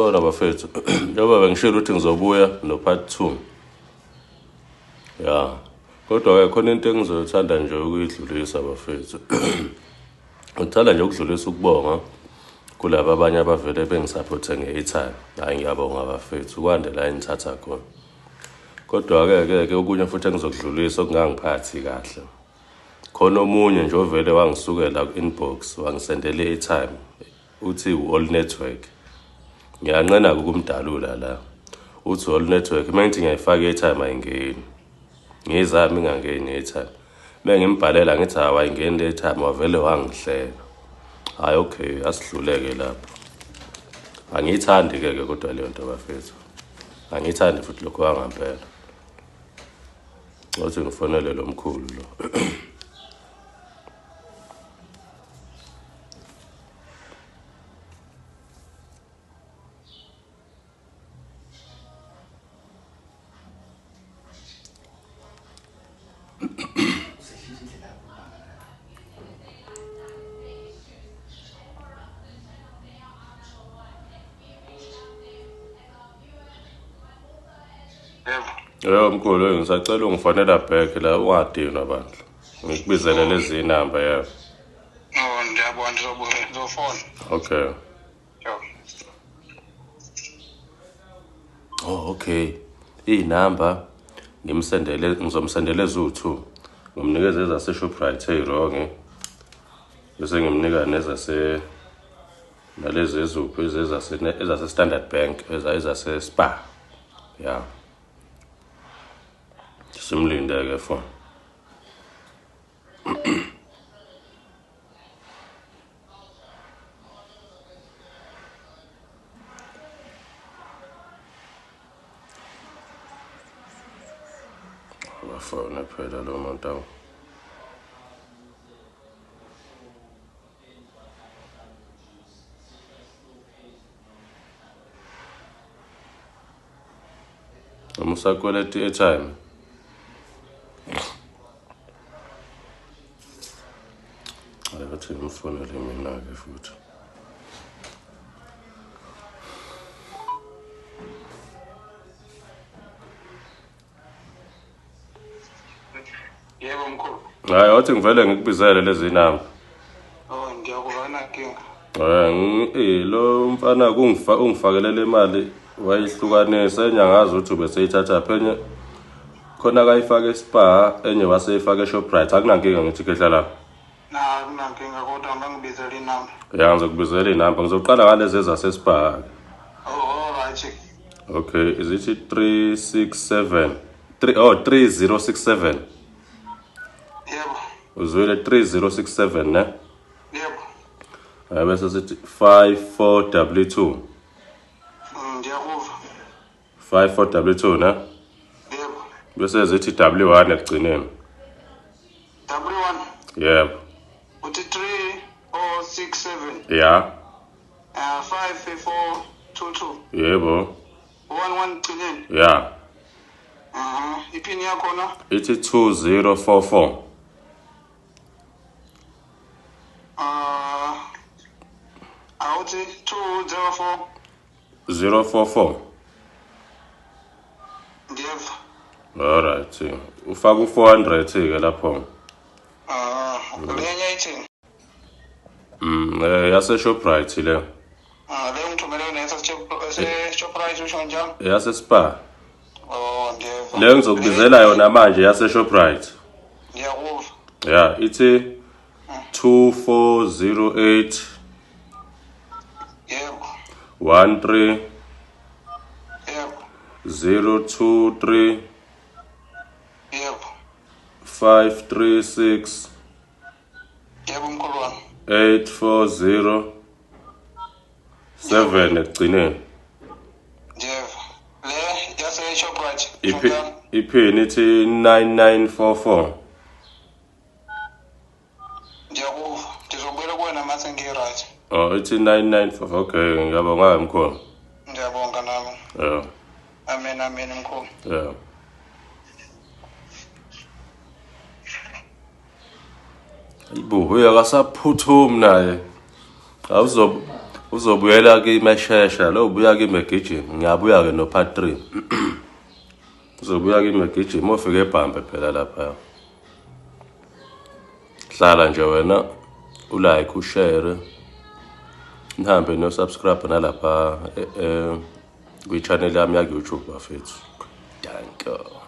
Sanibona bafethu. Njengoba bengishilo ukuthi ngizobuya no part 2. Ya. Kodwa ke khona into engizothanda nje ukuyidlulisa bafethu. Ngithanda nje ukudlulisa ukubonga kulaba abanye abavele bengisaphothe nge-airtime. Hhayi ngiyabonga bafethu kwande la enithatha khona. Kodwa-ke ke ke okunye futhi engizokudlulisa okungangiphathi kahle. Khona omunye nje ovele wangisukela ku-inbox wangisendela i-airtime uthi u-all network. Ngiyanqena-ke ukumdalula la. Uthi u-all network uma ngithi ngiyayifaka i-airtime ayingeni. Ngiyizame ingangeni i-airtime. Uma ngimbhalela ngithi hawu ayingeni le airtime wavele wangihleka. Hhayi okay asidluleke lapho. Angiyithandi-ke ke kodwa leyo nto bafethu. Angiyithandi futhi lokho kwangampela. Othi ngifonele lo mkhulu lo. Yebo. Yebo mkhulu ngisacela ungifonela back la ungadinwa bandla. Ngikubizele lezi inamba yebo. Oh, ngiyabona ngizobuya ngizofona. Okay. Yebo. Oh okay. Inamba ngimsendele ngizomsendela ezu2. Ngimnikeze ezase Shoprite eyirongi. Bese ngimnika nezase nalezi ezuphi ezase ezase Standard Bank eza ezase Spa. Yeah. Simlinde ke phone. Abafone phela lo muntu awu. Noma usakweleta i-airtime. Hayi bathi ngimfonele mina-ke futhi. Yebo mkhulu. Hayi wathi ngivele ngikubizele lezi namba. Oh, ngiyakuva nankinga. Eh lo mfana kungifa ungifakele le mali wayihlukanisa enye angazi ukuthi ubeseyithatha phenye khona kayifaka eSpar enye waseyifaka eShoprite akunankinga ngithi khehla lapha. Na akunankinga kodwa ngangibizela inamba. Ya ngizokubizela inamba ngizoqala ngalezi ezaseSpar. Oh, all right. Okay, is it 367 3 oh 3067 Yebo. uzwile 3067 ne? Yebo. Hayi bese sithi 54W2 Ngiyakuva. 54W2 ne? Yebo. Bese zithi W1 ekugcineni. W1 Yebo. uthi 3067 Ya. 5422 Yebo. 11 gcineni. Ya. Iphini yakhona Ithi 2044. Awuthi 204 044. ngiyeva. All right. Ufaka u400 ke lapho. Lenye ithini? Yase Shoprite le. Le ngithumele nese-Shoprite usho njalo? Yase Spar. Oh, ngiyeva. Le ngizokubizela yona manje yase Shoprite. Ngiyakuva. Ya, ithi 2408 Yebo. 13 Yebo. 023 Yebo. 536 Yebo mkhulu wami. 840 7 ekugcineni. Ngiyeva. Le yase-Shoprite. Iphi iphini ithi 9944. Ngiyakuva. Ngizobuyela kuwena mase ngi-right. Oh ithi 994. Okay, ngiyabonga mkhulu. Ngiyabonga nami. Yeah. Amen amen mkhulu. Yeah. Ayibo, uya akasaphuthumi naye. Awuzob Uzobuyela kimi eshesha lo, ubuya kimi egijima. Ngiyabuya-ke no-part 3. Uzobuya kimi egijima, ofike ebhambe phela lapha. Hlala nje wena ulike, ushare, nihambe no-subscribe nalapha kwi-channel yami yaku-YouTube bafethu. Danko.